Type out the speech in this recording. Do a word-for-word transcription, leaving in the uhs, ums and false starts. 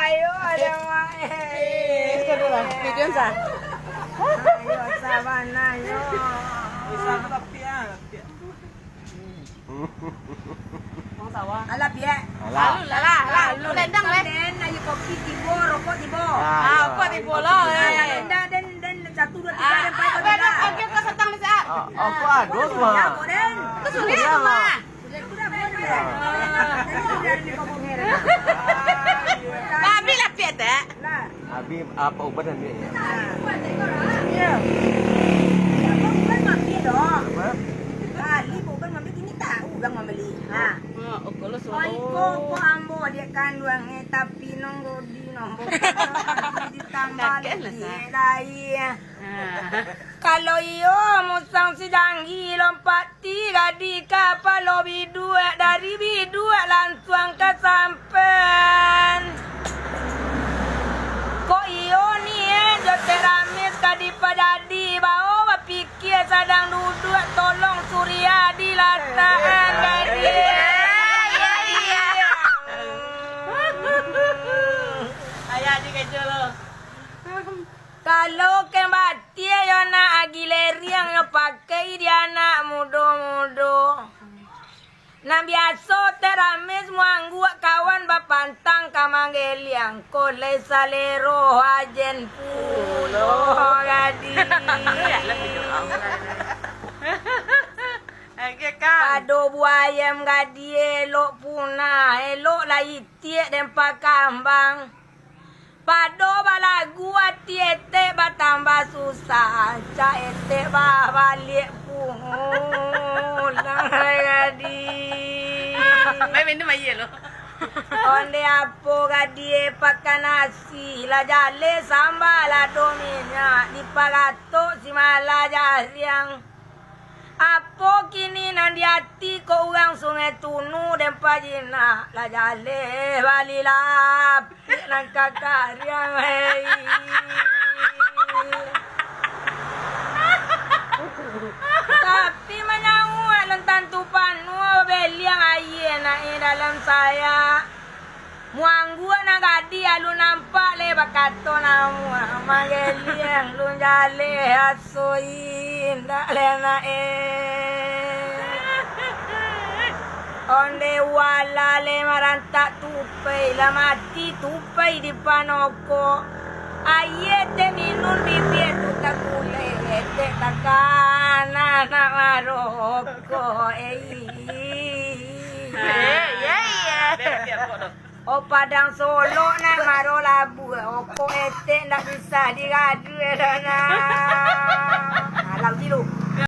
Ayo, ada mak. Eh, itu dulu lah. Video sah. Ayo, sabana, ayo. Bisa tapi ya. Alah, piak. Alah. Lalu lah, lalu. Lendang, leh. Den, ayo kopi tibo, rokok tibo. Ah, rokok tibo lah, eh. Alah, lendang, den, den, satu, dua, tiga, den, empat, lima. Oke, kau setang di saat. Ah, apa ada tu, Mak? Ya, kok, den. Tu sudah tu, Mak. Sudah, sudah, sudah. Tadi sudah di kobong heran. Habis lah, piak, tak? Lah. Abi, apa ubat dan dia ya? Iya. Apa ubat mati doh? Apa? Kali ubat mati kini tahu urang mambali. Ha. Ha, oh, kalau so-, oh, iko ko ambo dia kanduang, eh, tapi nonggo di nonggo ditambah lagi, eh, lai. Ha. Kalau iyo musang si Janggi lompat Ti gadi kapalo biduak, dari biduak lansuang ka sampan. Kok iyo ni, eh, jo Teh Ramis ka dipajadi, bao bapikia sadang duduak, tolong Surya dilatakan gadi. Ayah di kejo lo. Kalau kembat Tie yo nak agi leriang yo pakai di anak mudo-mudo. Nan biaso Teh Ramis muangguak kawan bapantang ka manggeliang, ko lai salero ajen pulo gadi. Oke, Kang. Pado buayam gadi elok punah, elok lai itiak den pakambang. Pado balagu ati etek batambah susah, cak etek babaliak pulang gadi. Mai minum aia lo. Onde apo gadie pakan nasi, lah jaleh samba lado minyak, diparatok si malah jariang. Apo kini nan di ati ko urang Sungai Tunu den pajinak, lah jaleh bali lapik nan ka kariang, hei. Tapi manyauak nan tantu panuah beliang aia naik dalam sayak. Muanggua nan gadi alun nampak leh bakato namuah, manggeliang lun jaleh aso indak leh naek. Onde wala leh marantak tupai, lah mati tupai di panokok. Aia teh minun bibia tu takuleh, etek takana nak marokok, ei. Eh, iya, iya. O Padang Solok nan maro labuah, okok etek ndak bisa digadue doh nah.